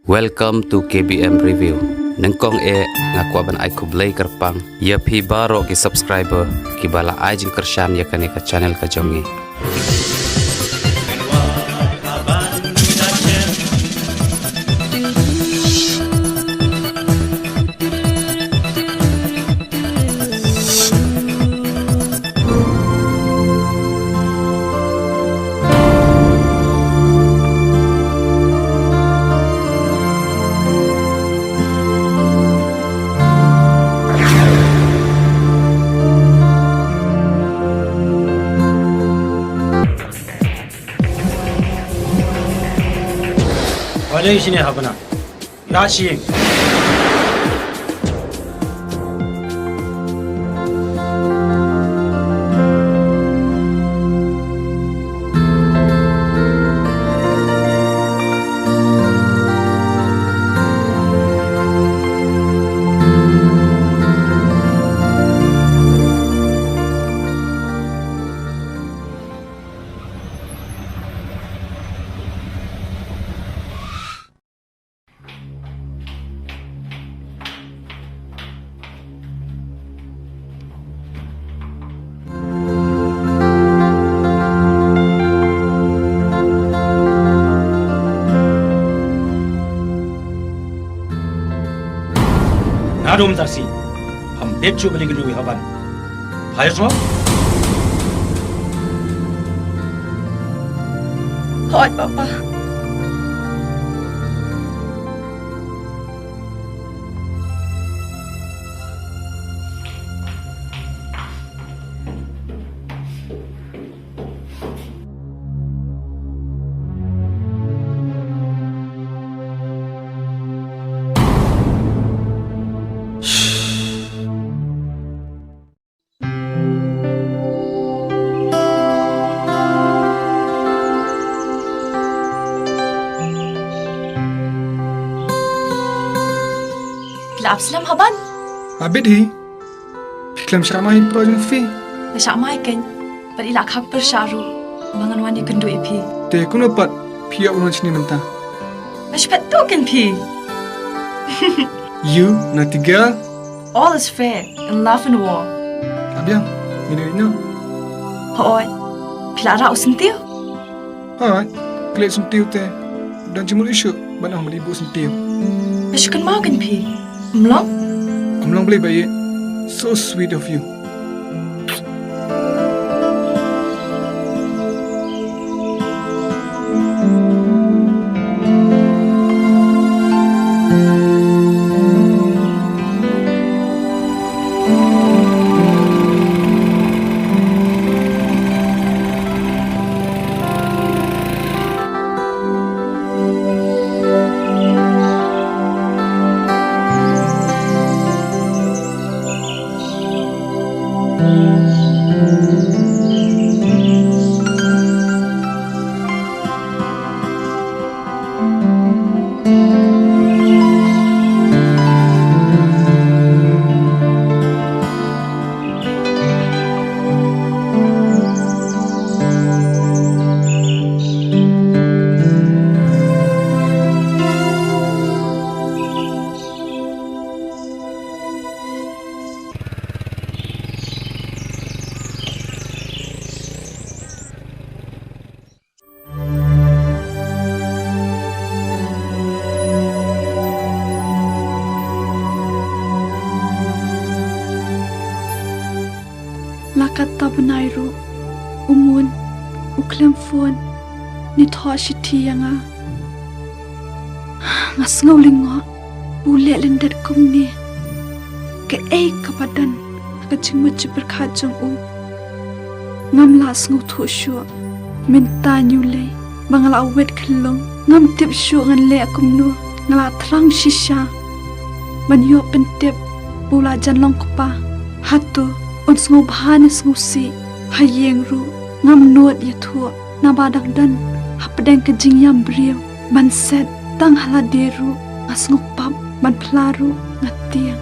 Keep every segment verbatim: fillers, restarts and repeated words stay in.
Welcome to K B M Review. Nyngkong eh nga kwah ban ai khublei kyrpang ïa phi baroh ki subscriber kiba la ai jingkyrshan ïa kane ka channel ka jong ngi. Wale shine habana. Rashing. Nadum tasi. Ham pet chu beli gedui haban. Phai sma. Hoi, Papa. Phi la ap slem haban? Habit hi. Phi khlem shah mai pro jong phi. Nga shah mai kein. Bad i la kham pyrshah ruh ba ngan wan ïakynduh ïa phi. Te kumno pat phi ïoh u nongshni mynta? Nga shu phet tu kein phi. You naughty girl. All is fair in love and war. Abiang, ngin ïa noh. Hooid. Phi la rah u syntiew? Hooid. Klet syntiew te don jingmut issue ban ong ba dei bu syntiew. Nga shu kynmaw kein phi. Ym long? Ym long balei ba ïeit. So sweet of you. La katta bnai ruh, u Mun u khlem phone ne thoh shithi ïa nga. Nga sngew lyngngoh ba u leh lyndet kumne. Kaei kaba don ha ka jingmut jingpyrkhat jong u. Ngam lah sngewthuh shuh. Mynta ñiewlei ba nga la wet khyllung, ngam tip shuh ngan leh kumno. Nga la thrang shisha ban ïoh pyntip ba u la jan long kpa. Hato un sngewbha ne sngewsih? Ha ïing ruh ngam nud ïathuh, naba dang don hapdeng ka jingïam briew. Ban set tang ha lade ruh nga sngewpap, ban phla ruh nga tieng.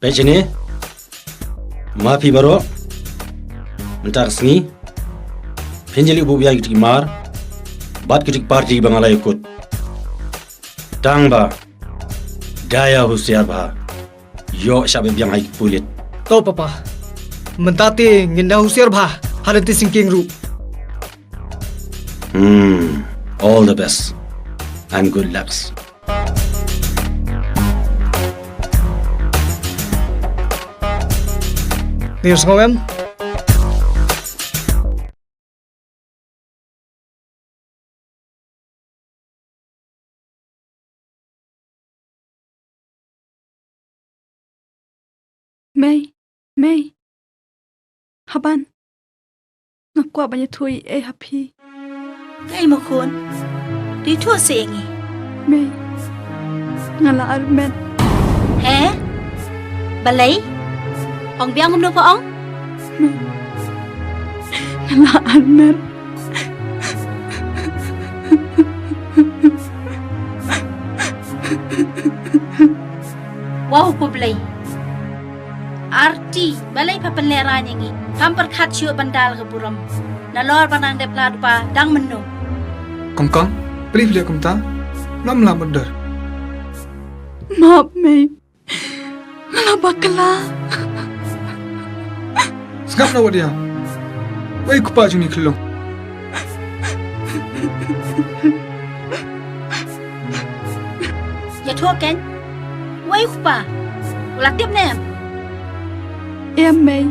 Peit shane, ma phi baroh, mynta ka sngi phin ïaleh buh biang ïa kitei ki mar bad kitei ki party ba nga la ïakut. Tang ba da ïa husiar bha, ïoh shah beh biang ha ki pulit. To papa, mynta te ngin da husiar bha ha lynti syngkien ruh. Hmm, all the best and good lucks. News ngawem. Mei, Mei. Haban. Nga kwah ban ïathuh ei ei ha phi. Kaei mo khun? To ïathuh seh ïa ngi. Mei. Nga la armet. He? Balei? Ong biang kumno pha ong? Mei. Nga la armet. Wow, ko Blei. Arti, balei pha pynlehrain ïa ngi? Pham pyrkhat shuh ban da la ka burom. Nalor ba nang dep la dupa dang mynno. Kong Kong, balei phi leh kumta? Lem la mutdur. Map Mei. Nga la bakla. Sngap noh wat ïa. Wei u kpa jong ngi khyllung? Ïathuh kein. Wei u kpa? U la tip ne em? Em Mei.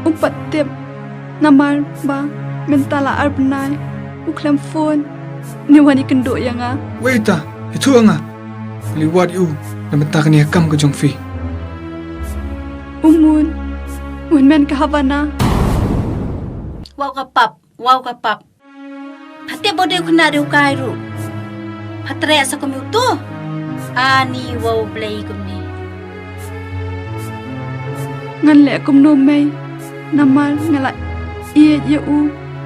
Um pat tip. Namar ba mynta la ar bnai u khlem phone ne wan ïakynduh ïa nga. Wei uta? Ïathuh ïa nga. Ngi la wad ïa u na bynta kane ka kam ka jong phi. U Moon, u hynmen ka Havana. Wow ka pap, wow ka pap. Pha tip ba u dei u khynnah dei u kai ruh. Pha treh sa kum uto. Ani wow Blei kumne. Ngan leh kumno Mei, namar nga la ïeit ïa u,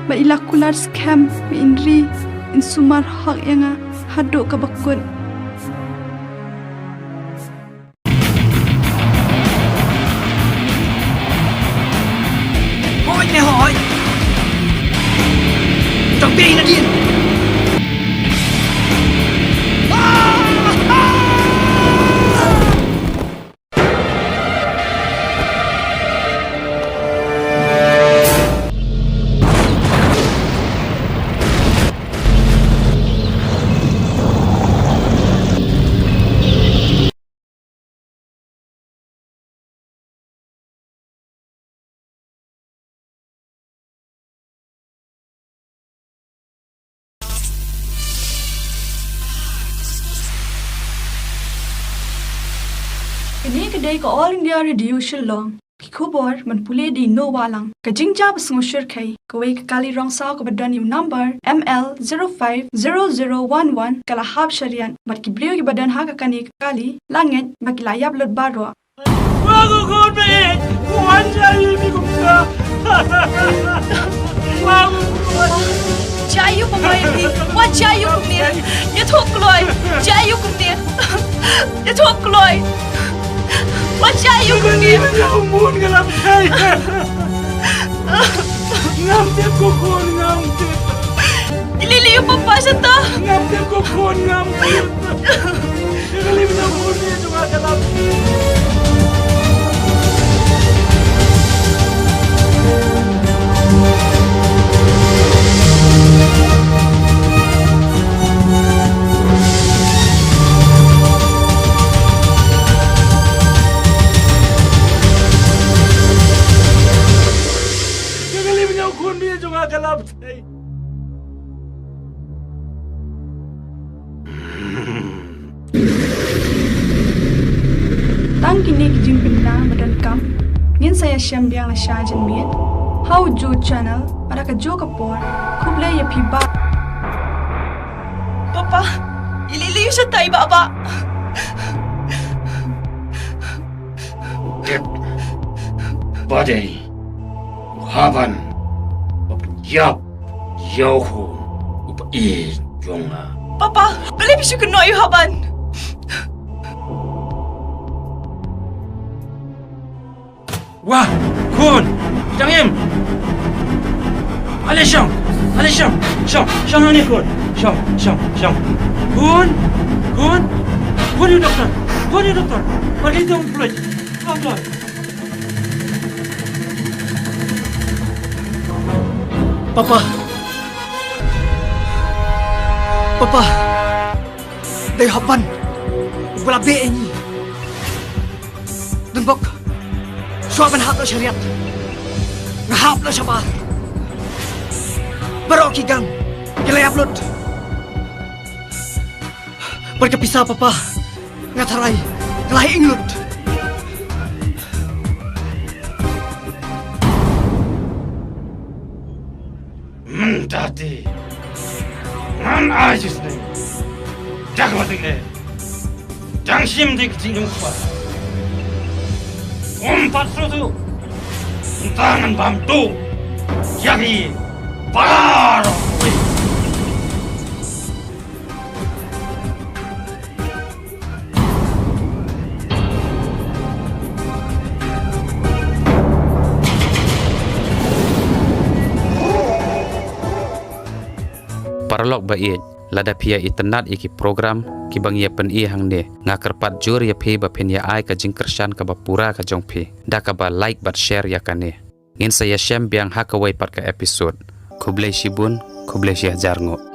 bad i la kular skhem ba in ri, in sumar hok ïa nga haduh kaba kut. Hooid ne hooid. Tang pei nadien. Kane ka dei ka All India Radio Shillong. Ki khubor ban pule da i Noah Wahlang. Ka jingjia ba sngewsyrkhei, kawei ka kali rong saw kaba don ïa u number M L zero five zero zero one one ka la hap shariat bad ki briew kiba don ha ka kane ka kali la ngeit ba ki la ïap lut baroh. Wa ko khun ba ïeit, wan jia ïa phi kumta. Wa ko khun. Jia ïa u papa ïa phi. Wan jia ïa u kumne. Ïathuh kloi. Jia ïa u kumne. Ïathuh kloi. Wan jia ïa u kumne. Ïa u mun ka la pei. Ngam tip ko khun, ngam tip. Lili ïa u papa shata. Ngam tip ko khun, ngam tip. Ka kali bynñiaw khun ïa jong nga ka la pei. Ka kali bynñiaw khun ïa jong nga ka la pei. Tang kine ki jingpynbna ba donkam ngin sa ïashem biang lashai janmiet ha u Joe Channel, ha ka juh ka por. Khublei ïa phi bah. Papa, i Lili i shata i bah bah. Tip ba dei u Haban ba pynïap ïa u khun u paieit jong nga. Papa, balei phi shu kynnoh ïa u Haban? Bah, khun, dang im. Ale shong, ale shong, shong, shong hangne khun. Shong, shong, shong. Khun, khun, khun ïa u doktor, khun ïa u doktor. Ba ki dang pulai. Doktor. Papa. Papa. Dei hap ban. Uba la beh ïa ngi. Donbok. Shuwa ban hap noh sha riat, nga hap noh shabar. Baroh ki gang ki la ïap lut. Bad ka pisa papa nga tharai ka la ing lut. Mynta te ngan ai shisneng. Da kaba dang eh, dang shim da ka jingjngohkpa. Ym pat sngewthuh. Mynta ngan bam tuh ïa phi baroh kawei. Paralok ba ïeit, lada phi ïa itynnad ïa ki program kiba ngi ïa pyni hangne, nga kyrpad jur ïa phi ba phin ïa ai ka jingkyrshan kaba pura ka jong phi da kaba like bad share ïa kane. Ngin sa ïashem biang ha kawei pat ka episode. Khublei shibun, khublei shihajar nguh.